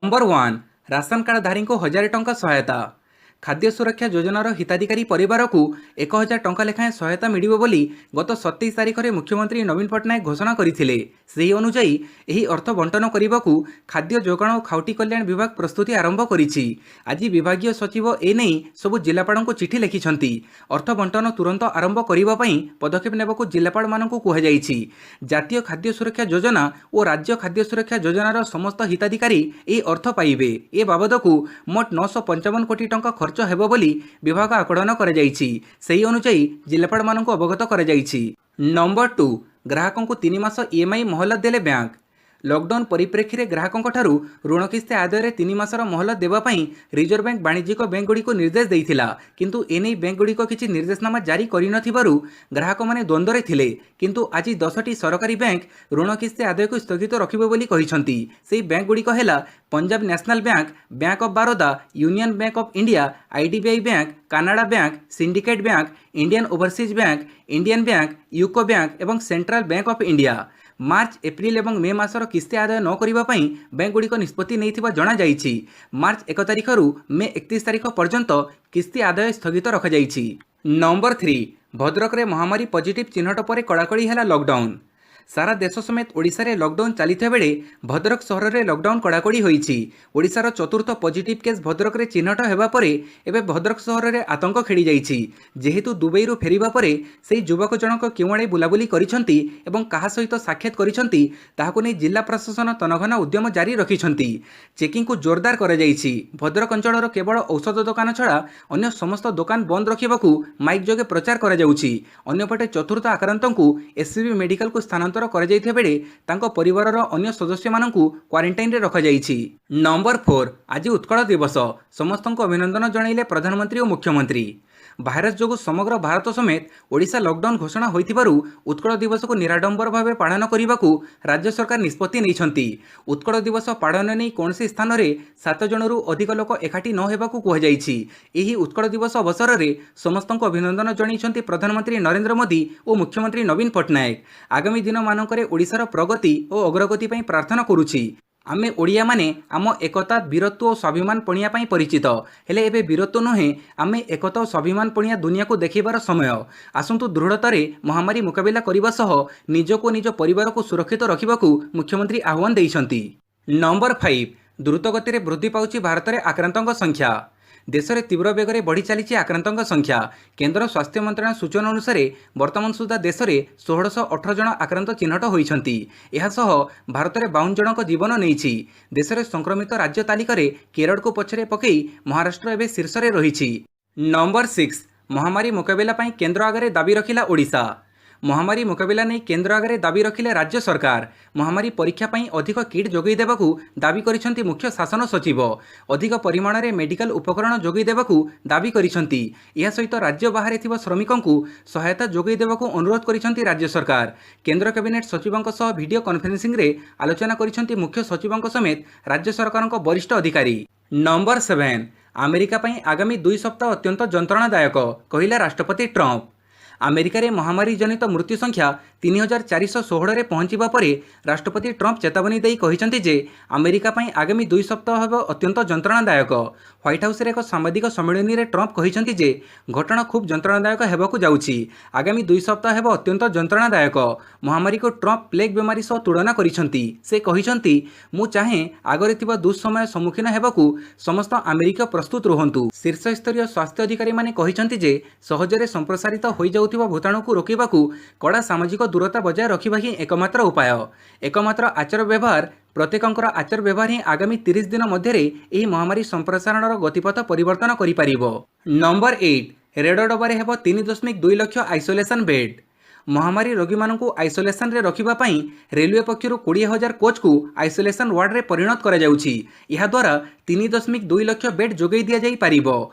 Number 1, ration କାର୍ଡଧାରୀଙ୍କୁ 1000 ଟଙ୍କା ସହାୟତା। ଖାଦ୍ୟ ସୁରକ୍ଷା ଯୋଜନାର ହିତାଧିକାରୀ ପରିବାରକୁ 1000 ଟଙ୍କା ଲେଖାଏଁ ସହାୟତା ମିଳିବ ବୋଲି ଗତ 27 ତାରିଖରେ ମୁଖ୍ୟମନ୍ତ୍ରୀ ନବୀନ ପଟ୍ଟନାୟକ ଘୋଷଣା କରିଥିଲେ। ସେହି ଅନୁଯାୟୀ ଏହି ଅର୍ଥ ବଣ୍ଟନ କରିବାକୁ ଖାଦ୍ୟ ଯୋଗାଣ ଓ ଖାଉଟି କଲ୍ୟାଣ ବିଭାଗ ପ୍ରସ୍ତୁତି ଆରମ୍ଭ କରିଛି। ଆଜି ବିଭାଗୀୟ ସଚିବ ଏନେଇ ସବୁ ଜିଲ୍ଲାପାଳଙ୍କୁ ଚିଠି ଲେଖିଛନ୍ତି। ଅର୍ଥ ବଣ୍ଟନ ତୁରନ୍ତ ଆରମ୍ଭ କରିବା ପାଇଁ ପଦକ୍ଷେପ ନେବାକୁ ଜିଲ୍ଲାପାଳମାନଙ୍କୁ କୁହାଯାଇଛି। ଜାତୀୟ ଖାଦ୍ୟ ସୁରକ୍ଷା ଯୋଜନା ଓ ରାଜ୍ୟ ଖାଦ୍ୟ ସୁରକ୍ଷା ଯୋଜନାର ସମସ୍ତ ହିତାଧିକାରୀ ଏହି ଅର୍ଥ ପାଇବେ। ଏ ବାବଦକୁ ମୋଟ 955 କୋଟି ଟଙ୍କା ଖର୍ଚ୍ଚ ହେବ ବୋଲି ବିଭାଗ ଆକଳନ କରାଯାଇଛି। ସେହି ଅନୁଯାୟୀ ଜିଲ୍ଲାପାଳମାନଙ୍କୁ ଅବଗତ କରାଯାଇଛି। ନମ୍ବର 2, ଗ୍ରାହକଙ୍କୁ 3 ମାସ ଇଏମ୍ଆଇ ମହଲତ ଦେଲେ ବ୍ୟାଙ୍କ। ଲକଡାଉନ ପରିପ୍ରେକ୍ଷୀରେ ଗ୍ରାହକଙ୍କଠାରୁ ଋଣ କିସ୍ତି ଆଦାୟରେ 3 ମାସର ମହଲତ ଦେବା ପାଇଁ ରିଜର୍ଭ ବ୍ୟାଙ୍କ ବାଣିଜ୍ୟିକ ବ୍ୟାଙ୍କଗୁଡ଼ିକୁ ନିର୍ଦ୍ଦେଶ ଦେଇଥିଲା। କିନ୍ତୁ ଏନେଇ ବ୍ୟାଙ୍କଗୁଡ଼ିକ କିଛି ନିର୍ଦ୍ଦେଶନାମା ଜାରି କରିନଥିବାରୁ ଗ୍ରାହକମାନେ ଦ୍ୱନ୍ଦ୍ୱରେ ଥିଲେ। କିନ୍ତୁ ଆଜି 10ଟି ସରକାରୀ ବ୍ୟାଙ୍କ ଋଣ କିସ୍ତି ଆଦାୟକୁ ସ୍ଥଗିତ ରଖିବେ ବୋଲି କହିଛନ୍ତି। ସେହି ବ୍ୟାଙ୍କଗୁଡ଼ିକ ହେଲା Punjab national bank, bank of Baroda, union bank of India, IDBI bank, Canara bank, syndicate bank, Indian overseas bank, Indian bank, UCO bank ଏବଂ central bank of India. March, April ଏବଂ ମେ ମାସର କିସ୍ତି ଆଦାୟ ନ କରିବା ପାଇଁ ବ୍ୟାଙ୍କଗୁଡ଼ିକ ନିଷ୍ପତ୍ତି ନେଇଥିବା ଜଣାଯାଇଛି। ମାର୍ଚ୍ଚ 1 ତାରିଖରୁ ମେ 31 ତାରିଖ ପର୍ଯ୍ୟନ୍ତ କିସ୍ତି ଆଦାୟ ସ୍ଥଗିତ ରଖାଯାଇଛି। ନମ୍ବର 3, ଭଦ୍ରକରେ ମହାମାରୀ ପଜିଟିଭ୍ ଚିହ୍ନଟ ପରେ କଡ଼ାକଡ଼ି ହେଲା ଲକଡାଉନ। ସାରା ଦେଶ ସମେତ ଓଡ଼ିଶାରେ ଲକଡାଉନ ଚାଲିଥିବା ବେଳେ ଭଦ୍ରକ ସହରରେ ଲକଡାଉନ କଡ଼ାକଡ଼ି ହୋଇଛି। ଓଡ଼ିଶାର ଚତୁର୍ଥ ପଜିଟିଭ୍ କେସ୍ ଭଦ୍ରକରେ ଚିହ୍ନଟ ହେବା ପରେ ଏବେ ଭଦ୍ରକ ସହରରେ ଆତଙ୍କ ଖେଳିଯାଇଛି। ଯେହେତୁ ଦୁବାଇରୁ ଫେରିବା ପରେ ସେହି ଯୁବକ ଜଣକ କେଉଁଆଡ଼େ ବୁଲାବୁଲି କରିଛନ୍ତି ଏବଂ କାହା ସହିତ ସାକ୍ଷାତ କରିଛନ୍ତି, ତାହାକୁ ନେଇ ଜିଲ୍ଲା ପ୍ରଶାସନ ତନଘନ ଉଦ୍ୟମ ଜାରି ରଖିଛନ୍ତି। ଚେକିଂକୁ ଜୋରଦାର କରାଯାଇଛି। ଭଦ୍ରକ ଅଞ୍ଚଳର କେବଳ ଔଷଧ ଦୋକାନ ଛଡ଼ା ଅନ୍ୟ ସମସ୍ତ ଦୋକାନ ବନ୍ଦ ରଖିବାକୁ ମାଇକ୍ ଯୋଗେ ପ୍ରଚାର କରାଯାଉଛି। ଅନ୍ୟପଟେ ଚତୁର୍ଥ ଆକ୍ରାନ୍ତଙ୍କୁ ଏସ୍ସିବି ମେଡିକାଲକୁ ସ୍ଥାନାନ୍ତର କରାଯାଇଥିବା ବେଳେ ତାଙ୍କ ପରିବାରର ଅନ୍ୟ ସଦସ୍ୟମାନଙ୍କୁ କ୍ୱାରେଣ୍ଟାଇନରେ ରଖାଯାଇଛି। ନମ୍ବର 4, ଆଜି ଉତ୍କଳ ଦିବସ। ସମସ୍ତଙ୍କୁ ଅଭିନନ୍ଦନ ଜଣାଇଲେ ପ୍ରଧାନମନ୍ତ୍ରୀ ଓ ମୁଖ୍ୟମନ୍ତ୍ରୀ। ଭାଇରସ ଯୋଗୁଁ ସମଗ୍ର ଭାରତ ସମେତ ଓଡ଼ିଶା ଲକଡାଉନ ଘୋଷଣା ହୋଇଥିବାରୁ ଉତ୍କଳ ଦିବସକୁ ନିରାଡମ୍ବର ଭାବେ ପାଳନ କରିବାକୁ ରାଜ୍ୟ ସରକାର ନିଷ୍ପତ୍ତି ନେଇଛନ୍ତି। ଉତ୍କଳ ଦିବସ ପାଳନ ନେଇ କୌଣସି ସ୍ଥାନରେ ସାତ ଜଣରୁ ଅଧିକ ଲୋକ ଏକାଠି ନ ହେବାକୁ କୁହାଯାଇଛି। ଏହି ଉତ୍କଳ ଦିବସ ଅବସରରେ ସମସ୍ତଙ୍କୁ ଅଭିନନ୍ଦନ ଜଣାଇଛନ୍ତି ପ୍ରଧାନମନ୍ତ୍ରୀ ନରେନ୍ଦ୍ର ମୋଦି ଓ ମୁଖ୍ୟମନ୍ତ୍ରୀ ନବୀନ ପଟ୍ଟନାୟକ। ଆଗାମୀ ଦିନମାନଙ୍କରେ ଓଡ଼ିଶାର ପ୍ରଗତି ଓ ଅଗ୍ରଗତି ପାଇଁ ପ୍ରାର୍ଥନା କରୁଛି। ଆମେ ଓଡ଼ିଆମାନେ ଆମ ଏକତା, ବୀରତ୍ୱ ଓ ସ୍ୱାଭିମାନ ପଣିଆ ପାଇଁ ପରିଚିତ। ହେଲେ ଏବେ ବୀରତ୍ୱ ନୁହେଁ, ଆମେ ଏକତା ଓ ସ୍ୱାଭିମାନ ପଣିଆ ଦୁନିଆକୁ ଦେଖାଇବାର ସମୟ। ଆସନ୍ତୁ, ଦୃଢ଼ତାରେ ମହାମାରୀ ମୁକାବିଲା କରିବା ସହ ନିଜକୁ ଓ ନିଜ ପରିବାରକୁ ସୁରକ୍ଷିତ ରଖିବାକୁ ମୁଖ୍ୟମନ୍ତ୍ରୀ ଆହ୍ୱାନ ଦେଇଛନ୍ତି। ନମ୍ବର 5, ଦ୍ରୁତଗତିରେ ବୃଦ୍ଧି ପାଉଛି ଭାରତରେ ଆକ୍ରାନ୍ତଙ୍କ ସଂଖ୍ୟା। ଦେଶରେ ତୀବ୍ର ବେଗରେ ବଢ଼ି ଚାଲିଛି ଆକ୍ରାନ୍ତଙ୍କ ସଂଖ୍ୟା। କେନ୍ଦ୍ର ସ୍ୱାସ୍ଥ୍ୟ ମନ୍ତ୍ରଣାଳୟ ସୂଚନା ଅନୁସାରେ ବର୍ତ୍ତମାନ ସୁଦ୍ଧା ଦେଶରେ 1618 ଜଣ ଆକ୍ରାନ୍ତ ଚିହ୍ନଟ ହୋଇଛନ୍ତି। ଏହାସହ ଭାରତରେ 52 ଜଣଙ୍କ ଜୀବନ ନେଇଛି। ଦେଶରେ ସଂକ୍ରମିତ ରାଜ୍ୟ ତାଲିକାରେ କେରଳକୁ ପଛରେ ପକାଇ ମହାରାଷ୍ଟ୍ର ଏବେ ଶୀର୍ଷରେ ରହିଛି। ନମ୍ବର 6, ମହାମାରୀ ମୁକାବିଲା ପାଇଁ କେନ୍ଦ୍ର ଆଗରେ ଦାବି ରଖିଲା ଓଡ଼ିଶା। ମହାମାରୀ ମୁକାବିଲା ନେଇ କେନ୍ଦ୍ର ଆଗରେ ଦାବି ରଖିଲେ ରାଜ୍ୟ ସରକାର। ମହାମାରୀ ପରୀକ୍ଷା ପାଇଁ ଅଧିକ କିଟ୍ ଯୋଗାଇ ଦେବାକୁ ଦାବି କରିଛନ୍ତି ମୁଖ୍ୟ ଶାସନ ସଚିବ। ଅଧିକ ପରିମାଣରେ ମେଡିକାଲ ଉପକରଣ ଯୋଗାଇ ଦେବାକୁ ଦାବି କରିଛନ୍ତି। ଏହା ସହିତ ରାଜ୍ୟ ବାହାରେ ଥିବା ଶ୍ରମିକଙ୍କୁ ସହାୟତା ଯୋଗାଇ ଦେବାକୁ ଅନୁରୋଧ କରିଛନ୍ତି ରାଜ୍ୟ ସରକାର। କେନ୍ଦ୍ର କ୍ୟାବିନେଟ୍ ସଚିବଙ୍କ ସହ ଭିଡିଓ କନଫରେନ୍ସିଂରେ ଆଲୋଚନା କରିଛନ୍ତି ମୁଖ୍ୟ ସଚିବଙ୍କ ସମେତ ରାଜ୍ୟ ସରକାରଙ୍କ ବରିଷ୍ଠ ଅଧିକାରୀ। ନମ୍ବର 7, ଆମେରିକା ପାଇଁ ଆଗାମୀ 2 ସପ୍ତାହ ଅତ୍ୟନ୍ତ ଯନ୍ତ୍ରଣାଦାୟକ, କହିଲେ ରାଷ୍ଟ୍ରପତି ଟ୍ରମ୍ପ। ଆମେରିକାରେ ମହାମାରୀ ଜନିତ ମୃତ୍ୟୁ ସଂଖ୍ୟା 3416ରେ ପହଞ୍ଚିବା ପରେ ରାଷ୍ଟ୍ରପତି ଟ୍ରମ୍ପ ଚେତାବନୀ ଦେଇ କହିଛନ୍ତି ଯେ ଆମେରିକା ପାଇଁ ଆଗାମୀ 2 ସପ୍ତାହ ହେବ ଅତ୍ୟନ୍ତ ଯନ୍ତ୍ରଣାଦାୟକ। ହ୍ୱାଇଟ୍ ହାଉସ୍ରେ ଏକ ସାମ୍ବାଦିକ ସମ୍ମିଳନୀରେ ଟ୍ରମ୍ପ କହିଛନ୍ତି ଯେ ଘଟଣା ଖୁବ୍ ଯନ୍ତ୍ରଣାଦାୟକ ହେବାକୁ ଯାଉଛି। ଆଗାମୀ 2 ସପ୍ତାହ ହେବ ଅତ୍ୟନ୍ତ ଯନ୍ତ୍ରଣାଦାୟକ। ମହାମାରୀକୁ ଟ୍ରମ୍ପ ପ୍ଲେଗ୍ ବେମାରୀ ସହ ତୁଳନା କରିଛନ୍ତି। ସେ କହିଛନ୍ତି, "ମୁଁ ଚାହେଁ ଆଗରେ ଥିବା ଦୁଃସମୟ ସମ୍ମୁଖୀନ ହେବାକୁ ସମସ୍ତ ଆମେରିକୀୟ ପ୍ରସ୍ତୁତ ରୁହନ୍ତୁ।" ଶୀର୍ଷସ୍ତରୀୟ ସ୍ୱାସ୍ଥ୍ୟ ଅଧିକାରୀମାନେ କହିଛନ୍ତି ଯେ ସହଜରେ ସମ୍ପ୍ରସାରିତ ହୋଇଯାଉଥିବା ଭୂତାଣୁକୁ ରୋକିବାକୁ କଡ଼ା ସାମାଜିକ ଦୂରତା ବଜାୟ ରଖିବା ହିଁ ଏକମାତ୍ର ଉପାୟ। ଏକମାତ୍ର ଆଚାର ବ୍ୟବହାର, ପ୍ରତ୍ୟେକଙ୍କର ଆଚାର ବ୍ୟବହାର ହିଁ ଆଗାମୀ 30 ଦିନ ମଧ୍ୟରେ ଏହି ମହାମାରୀ ସମ୍ପ୍ରସାରଣର ଗତିପଥ ପରିବର୍ତ୍ତନ କରିପାରିବ। ନମ୍ବର 8, ରେଳ ଡବାରେ ହେବ 3.2 ଲକ୍ଷ ଆଇସୋଲେସନ୍ ବେଡ୍। ମହାମାରୀ ରୋଗୀମାନଙ୍କୁ ଆଇସୋଲେସନରେ ରଖିବା ପାଇଁ ରେଲୱେ ପକ୍ଷରୁ 20,000 କୋଚ୍କୁ ଆଇସୋଲେସନ୍ ୱାର୍ଡରେ ପରିଣତ କରାଯାଉଛି। ଏହାଦ୍ୱାରା 3.2 ଲକ୍ଷ ବେଡ୍ ଯୋଗାଇ ଦିଆଯାଇପାରିବ।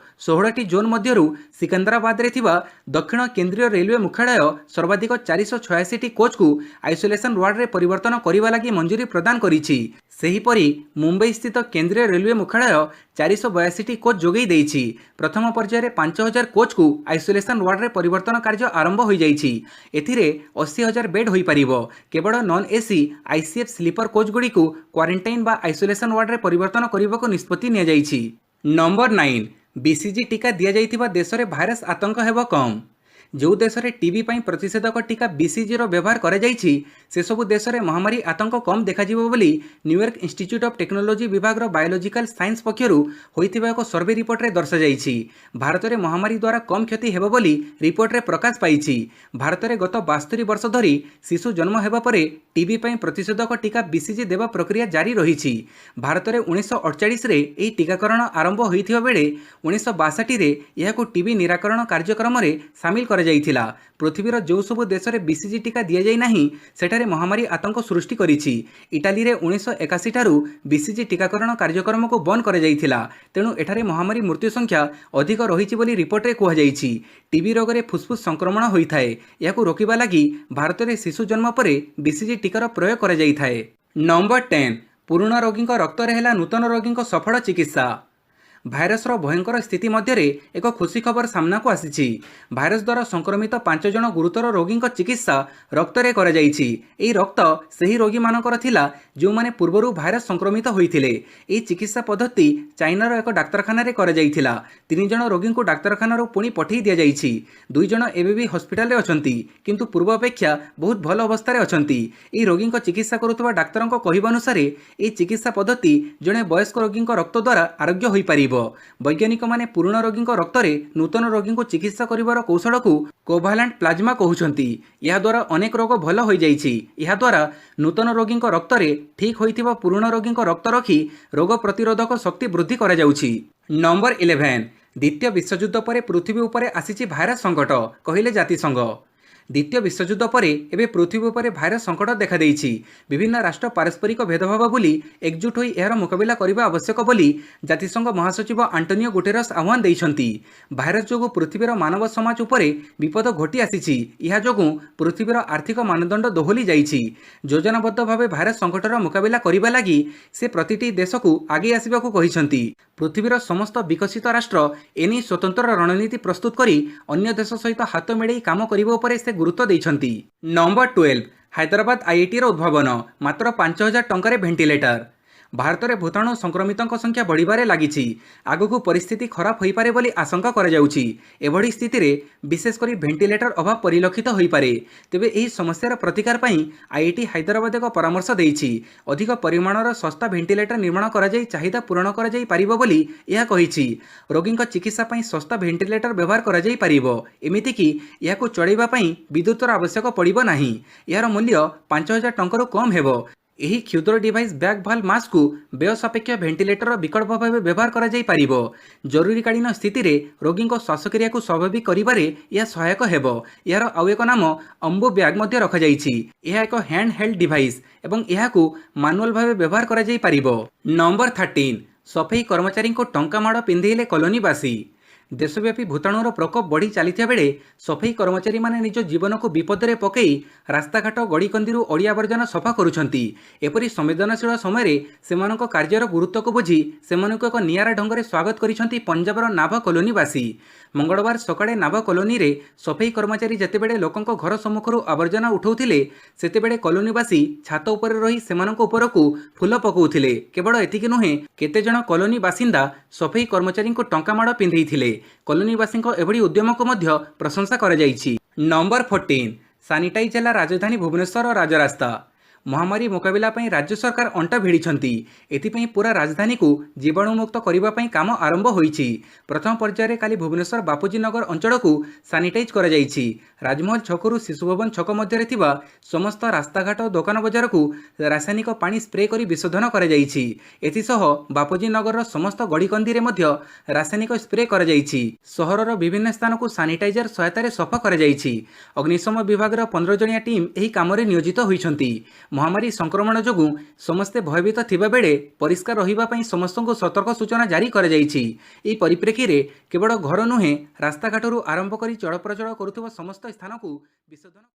16ଟି ଜୋନ୍ ମଧ୍ୟରୁ ସିକନ୍ଦରାବାଦରେ ଥିବା ଦକ୍ଷିଣ କେନ୍ଦ୍ରୀୟ ରେଲୱେ ମୁଖ୍ୟାଳୟ ସର୍ବାଧିକ 486ଟି କୋଚ୍କୁ ଆଇସୋଲେସନ୍ ୱାର୍ଡରେ ପରିବର୍ତ୍ତନ କରିବା ଲାଗି ମଞ୍ଜୁରୀ ପ୍ରଦାନ କରିଛି। ସେହିପରି ମୁମ୍ବାଇସ୍ଥିତ କେନ୍ଦ୍ରୀୟ ରେଲୱେ ମୁଖ୍ୟାଳୟ 482ଟି କୋଚ୍ ଯୋଗାଇ ଦେଇଛି। ପ୍ରଥମ ପର୍ଯ୍ୟାୟରେ 5000 କୋଚ୍କୁ ଆଇସୋଲେସନ୍ ୱାର୍ଡରେ ପରିବର୍ତ୍ତନ କାର୍ଯ୍ୟ ଆରମ୍ଭ ହୋଇଯାଇଛି। ଏଥିରେ 80,000 ବେଡ୍ ହୋଇପାରିବ। କେବଳ ନନ୍ ଏସି ଆଇସିଏଫ୍ ସ୍ଲିପର କୋଚ୍ଗୁଡ଼ିକୁ କ୍ୱାରେଣ୍ଟାଇନ୍ ବା ଆଇସୋଲେସନ୍ ୱାର୍ଡରେ ପରିବର୍ତ୍ତନ କରିବାକୁ ନିଷ୍ପତ୍ତି ନିଆଯାଇଛି। ନମ୍ବର 9, ବିସିଜି ଟିକା ଦିଆଯାଇଥିବା ଦେଶରେ ଭାଇରସ ଆତଙ୍କ ହେବ କମ୍। ଯେଉଁ ଦେଶରେ ଟିବି ପାଇଁ ପ୍ରତିଷେଧକ ଟିକା ବିସିଜିର ବ୍ୟବହାର କରାଯାଇଛି, ସେସବୁ ଦେଶରେ ମହାମାରୀ ଆତଙ୍କ କମ୍ ଦେଖାଯିବ ବୋଲି New York institute of technology ବିଭାଗର ବାୟୋଲୋଜିକାଲ ସାଇନ୍ସ ପକ୍ଷରୁ ହୋଇଥିବା ଏକ ସର୍ଭେ ରିପୋର୍ଟରେ ଦର୍ଶାଯାଇଛି। ଭାରତରେ ମହାମାରୀ ଦ୍ୱାରା କମ୍ କ୍ଷତି ହେବ ବୋଲି ରିପୋର୍ଟରେ ପ୍ରକାଶ ପାଇଛି। ଭାରତରେ ଗତ 72 ବର୍ଷ ଧରି ଶିଶୁ ଜନ୍ମ ହେବା ପରେ ଟିବି ପାଇଁ ପ୍ରତିଷେଧକ ଟିକା ବିସିଜି ଦେବା ପ୍ରକ୍ରିୟା ଜାରି ରହିଛି। ଭାରତରେ 1948ରେ ଏହି ଟିକାକରଣ ଆରମ୍ଭ ହୋଇଥିବା ବେଳେ 1962ରେ ଏହାକୁ ଟିବି ନିରାକରଣ କାର୍ଯ୍ୟକ୍ରମରେ ସାମିଲ କରାଯାଇଥିଲା। ପୃଥିବୀର ଯେଉଁ ସବୁ ଦେଶରେ ବିସିଜି ଟିକା ଦିଆଯାଇ ନାହିଁ, ସେଠାରେ ମହାମାରୀ ଆତଙ୍କ ସୃଷ୍ଟି କରିଛି। ଇଟାଲୀରେ 1981 ଠାରୁ ବିସିଜି ଟିକାକରଣ କାର୍ଯ୍ୟକ୍ରମକୁ ବନ୍ଦ କରାଯାଇଥିଲା। ତେଣୁ ଏଠାରେ ମହାମାରୀ ମୃତ୍ୟୁ ସଂଖ୍ୟା ଅଧିକ ରହିଛି ବୋଲି ରିପୋର୍ଟରେ କୁହାଯାଇଛି। ଟିବି ରୋଗରେ ଫୁସ୍ଫୁସ୍ ସଂକ୍ରମଣ ହୋଇଥାଏ। ଏହାକୁ ରୋକିବା ଲାଗି ଭାରତରେ ଶିଶୁ ଜନ୍ମ ପରେ ବିସିଜି ଟିକାର ପ୍ରୟୋଗ କରାଯାଇଥାଏ। ନମ୍ବର 10, ପୁରୁଣା ରୋଗୀଙ୍କ ରକ୍ତରେ ହେଲା ନୂତନ ରୋଗୀଙ୍କ ସଫଳ ଚିକିତ୍ସା। ଭାଇରସର ଭୟଙ୍କର ସ୍ଥିତି ମଧ୍ୟରେ ଏକ ଖୁସି ଖବର ସାମ୍ନାକୁ ଆସିଛି। ଭାଇରସ ଦ୍ୱାରା ସଂକ୍ରମିତ ପାଞ୍ଚ ଜଣ ଗୁରୁତର ରୋଗୀଙ୍କ ଚିକିତ୍ସା ରକ୍ତରେ କରାଯାଇଛି। ଏହି ରକ୍ତ ସେହି ରୋଗୀମାନଙ୍କର ଥିଲା, ଯେଉଁମାନେ ପୂର୍ବରୁ ଭାଇରସ ସଂକ୍ରମିତ ହୋଇଥିଲେ। ଏହି ଚିକିତ୍ସା ପଦ୍ଧତି ଚାଇନାର ଏକ ଡାକ୍ତରଖାନାରେ କରାଯାଇଥିଲା। ତିନି ଜଣ ରୋଗୀଙ୍କୁ ଡାକ୍ତରଖାନାରୁ ପୁଣି ପଠାଇ ଦିଆଯାଇଛି। ଦୁଇ ଜଣ ଏବେ ବି ହସ୍ପିଟାଲରେ ଅଛନ୍ତି, କିନ୍ତୁ ପୂର୍ବ ଅପେକ୍ଷା ବହୁତ ଭଲ ଅବସ୍ଥାରେ ଅଛନ୍ତି। ଏହି ରୋଗୀଙ୍କ ଚିକିତ୍ସା କରୁଥିବା ଡାକ୍ତରଙ୍କ କହିବା ଅନୁସାରେ, ଏହି ଚିକିତ୍ସା ପଦ୍ଧତି ଜଣେ ବୟସ୍କ ରୋଗୀଙ୍କ ରକ୍ତ ଦ୍ୱାରା ଆରୋଗ୍ୟ ହୋଇପାରିବ। ବୈଜ୍ଞାନିକମାନେ ପୁରୁଣା ରୋଗୀଙ୍କ ରକ୍ତରେ ନୂତନ ରୋଗୀଙ୍କୁ ଚିକିତ୍ସା କରିବାର କୌଶଳକୁ କୋଭାଲାଣ୍ଟ ପ୍ଲାଜମା କହୁଛନ୍ତି। ଏହାଦ୍ୱାରା ଅନେକ ରୋଗ ଭଲ ହୋଇଯାଇଛି। ଏହାଦ୍ୱାରା ନୂତନ ରୋଗୀଙ୍କ ରକ୍ତରେ ଠିକ୍ ହୋଇଥିବା ପୁରୁଣା ରୋଗୀଙ୍କ ରକ୍ତ ରଖି ରୋଗ ପ୍ରତିରୋଧକ ଶକ୍ତି ବୃଦ୍ଧି କରାଯାଉଛି। ନମ୍ବର 11, ଦ୍ୱିତୀୟ ବିଶ୍ୱଯୁଦ୍ଧ ପରେ ପୃଥିବୀ ଉପରେ ଆସିଛି ଭାଇରସ ସଙ୍କଟ, କହିଲେ ଜାତିସଂଘ। ଦ୍ୱିତୀୟ ବିଶ୍ୱଯୁଦ୍ଧ ପରେ ଏବେ ପୃଥିବୀ ଉପରେ ଭାଇରସ ସଙ୍କଟ ଦେଖାଦେଇଛି। ବିଭିନ୍ନ ରାଷ୍ଟ୍ର ପାରସ୍ପରିକ ଭେଦଭାବ ଭୁଲି ଏକଜୁଟ ହୋଇ ଏହାର ମୁକାବିଲା କରିବା ଆବଶ୍ୟକ ବୋଲି ଜାତିସଂଘ ମହାସଚିବ ଆଣ୍ଟୋନିଓ ଗୁଟେରସ୍ ଆହ୍ୱାନ ଦେଇଛନ୍ତି। ଭାଇରସ ଯୋଗୁଁ ପୃଥିବୀର ମାନବ ସମାଜ ଉପରେ ବିପଦ ଘୋଟି ଆସିଛି। ଏହା ଯୋଗୁଁ ପୃଥିବୀର ଆର୍ଥିକ ମାନଦଣ୍ଡ ଦୋହଲି ଯାଇଛି। ଯୋଜନାବଦ୍ଧ ଭାବେ ଭାଇରସ ସଙ୍କଟର ମୁକାବିଲା କରିବା ଲାଗି ସେ ପ୍ରତିଟି ଦେଶକୁ ଆଗେଇ ଆସିବାକୁ କହିଛନ୍ତି। ପୃଥିବୀର ସମସ୍ତ ବିକଶିତ ରାଷ୍ଟ୍ର ଏନେଇ ସ୍ୱତନ୍ତ୍ର ରଣନୀତି ପ୍ରସ୍ତୁତ କରି ଅନ୍ୟ ଦେଶ ସହିତ ହାତ ମିଳାଇ କାମ କରିବା ଉପରେ ସେ ଗୁରୁତ୍ୱ ଦେଇଛନ୍ତି। ନମ୍ବର 12, ହାଇଦ୍ରାବାଦ ଆଇଆଇଟିର ଉଦ୍ଭାବନ, ମାତ୍ର 5000 ଟଙ୍କାରେ ଭେଣ୍ଟିଲେଟର। ଭାରତରେ ଭୂତାଣୁ ସଂକ୍ରମିତଙ୍କ ସଂଖ୍ୟା ବଢ଼ିବାରେ ଲାଗିଛି। ଆଗକୁ ପରିସ୍ଥିତି ଖରାପ ହୋଇପାରେ ବୋଲି ଆଶଙ୍କା କରାଯାଉଛି। ଏଭଳି ସ୍ଥିତିରେ ବିଶେଷ କରି ଭେଣ୍ଟିଲେଟର ଅଭାବ ପରିଲକ୍ଷିତ ହୋଇପାରେ। ତେବେ ଏହି ସମସ୍ୟାର ପ୍ରତିକାର ପାଇଁ ଆଇଆଇଟି ହାଇଦ୍ରାବାଦ ଏକ ପରାମର୍ଶ ଦେଇଛି। ଅଧିକ ପରିମାଣର ଶସ୍ତା ଭେଣ୍ଟିଲେଟର ନିର୍ମାଣ କରାଯାଇ ଚାହିଦା ପୂରଣ କରାଯାଇ ପାରିବ ବୋଲି ଏହା କହିଛି। ରୋଗୀଙ୍କ ଚିକିତ୍ସା ପାଇଁ ଶସ୍ତା ଭେଣ୍ଟିଲେଟର ବ୍ୟବହାର କରାଯାଇ ପାରିବ। ଏମିତିକି ଏହାକୁ ଚଳାଇବା ପାଇଁ ବିଦ୍ୟୁତର ଆବଶ୍ୟକ ପଡ଼ିବ ନାହିଁ। ଏହାର ମୂଲ୍ୟ 5000 ଟଙ୍କାରୁ କମ୍ ହେବ। ଏହି କ୍ଷୁଦ୍ର ଡିଭାଇସ୍ ବ୍ୟାଗ୍ ଭାଲ୍ଭ ମାସ୍କକୁ ବ୍ୟୟ ସାପେକ୍ଷ ଭେଣ୍ଟିଲେଟରର ବିକଳ୍ପ ଭାବେ ବ୍ୟବହାର କରାଯାଇପାରିବ। ଜରୁରୀକାଳୀନ ସ୍ଥିତିରେ ରୋଗୀଙ୍କ ଶ୍ୱାସକ୍ରିୟାକୁ ସ୍ୱାଭାବିକ କରିବାରେ ଏହା ସହାୟକ ହେବ। ଏହାର ଆଉ ଏକ ନାମ ଅମ୍ବୁ ବ୍ୟାଗ୍ ମଧ୍ୟ ରଖାଯାଇଛି। ଏହା ଏକ ହ୍ୟାଣ୍ଡ ହେଲ୍ଡ ଡିଭାଇସ୍ ଏବଂ ଏହାକୁ ମାନୁଆଲ ଭାବେ ବ୍ୟବହାର କରାଯାଇପାରିବ। ନମ୍ବର 13, ସଫେଇ କର୍ମଚାରୀଙ୍କୁ ଟଙ୍କା ମାଳ ପିନ୍ଧେଇଲେ କଲୋନୀବାସୀ। ଦେଶବ୍ୟାପୀ ଭୂତାଣୁର ପ୍ରକୋପ ବଢ଼ି ଚାଲିଥିବା ବେଳେ ସଫେଇ କର୍ମଚାରୀମାନେ ନିଜ ଜୀବନକୁ ବିପଦରେ ପକାଇ ରାସ୍ତାଘାଟ, ଗଳିକନ୍ଦିରୁ ଅଳିଆ ଆବର୍ଜନା ସଫା କରୁଛନ୍ତି। ଏପରି ସମ୍ବେଦନଶୀଳ ସମୟରେ ସେମାନଙ୍କ କାର୍ଯ୍ୟର ଗୁରୁତ୍ୱକୁ ବୁଝି ସେମାନଙ୍କୁ ଏକ ନିଆରା ଢଙ୍ଗରେ ସ୍ୱାଗତ କରିଛନ୍ତି ପଞ୍ଜାବର ନାଭା କଲୋନୀବାସୀ। ମଙ୍ଗଳବାର ସକାଳେ ନାଭା କଲୋନୀରେ ସଫେଇ କର୍ମଚାରୀ ଯେତେବେଳେ ଲୋକଙ୍କ ଘର ସମ୍ମୁଖରୁ ଆବର୍ଜନା ଉଠାଉଥିଲେ, ସେତେବେଳେ କଲୋନୀବାସୀ ଛାତ ଉପରେ ରହି ସେମାନଙ୍କ ଉପରକୁ ଫୁଲ ପକାଉଥିଲେ। କେବଳ ଏତିକି ନୁହେଁ, କେତେଜଣ କଲୋନୀ ବାସିନ୍ଦା ସଫେଇ କର୍ମଚାରୀଙ୍କୁ ଟଙ୍କା ମାଳ ପିନ୍ଧେଇଥିଲେ। କଲୋନୀବାସୀଙ୍କ ଏଭଳି ଉଦ୍ୟମକୁ ମଧ୍ୟ ପ୍ରଶଂସା କରାଯାଇଛି। ନମ୍ବର 14, ସାନିଟାଇଜ୍ ହେଲା ରାଜଧାନୀ ଭୁବନେଶ୍ୱର ରାଜରାସ୍ତା। ମହାମାରୀ ମୁକାବିଲା ପାଇଁ ରାଜ୍ୟ ସରକାର ଅଣ୍ଟା ଭିଡ଼ିଛନ୍ତି। ଏଥିପାଇଁ ପୁରା ରାଜଧାନୀକୁ ଜୀବାଣୁମୁକ୍ତ କରିବା ପାଇଁ କାମ ଆରମ୍ଭ ହୋଇଛି। ପ୍ରଥମ ପର୍ଯ୍ୟାୟରେ କାଲି ଭୁବନେଶ୍ୱର ବାପୁଜୀ ନଗର ଅଞ୍ଚଳକୁ ସାନିଟାଇଜ୍ କରାଯାଇଛି। ରାଜମହଲ ଛକରୁ ଶିଶୁଭବନ ଛକ ମଧ୍ୟରେ ଥିବା ସମସ୍ତ ରାସ୍ତାଘାଟ, ଦୋକାନ ବଜାରକୁ ରାସାୟନିକ ପାଣି ସ୍ପ୍ରେ କରି ବିଶୋଧନ କରାଯାଇଛି। ଏଥିସହ ବାପୁଜୀ ନଗରର ସମସ୍ତ ଗଳିକନ୍ଦିରେ ମଧ୍ୟ ରାସାୟନିକ ସ୍ପ୍ରେ କରାଯାଇଛି। ସହରର ବିଭିନ୍ନ ସ୍ଥାନକୁ ସାନିଟାଇଜର ସହାୟତାରେ ସଫା କରାଯାଇଛି। ଅଗ୍ନିଶମ ବିଭାଗର 15 ଜଣିଆ ଟିମ୍ ଏହି କାମରେ ନିୟୋଜିତ ହୋଇଛନ୍ତି। ମହାମାରୀ ସଂକ୍ରମଣ ଯୋଗୁଁ ସମସ୍ତେ ଭୟଭୀତ ଥିବା ବେଳେ ପରିଷ୍କାର ରହିବା ପାଇଁ ସମସ୍ତଙ୍କୁ ସତର୍କ ସୂଚନା ଜାରି କରାଯାଇଛି। ଏହି ପରିପ୍ରେକ୍ଷୀରେ କେବଳ ଘର ନୁହେଁ, ରାସ୍ତାଘାଟରୁ ଆରମ୍ଭ କରି ଚଳପ୍ରଚଳ କରୁଥିବା ସମସ୍ତ ସ୍ଥାନକୁ ବିଶୋଧନ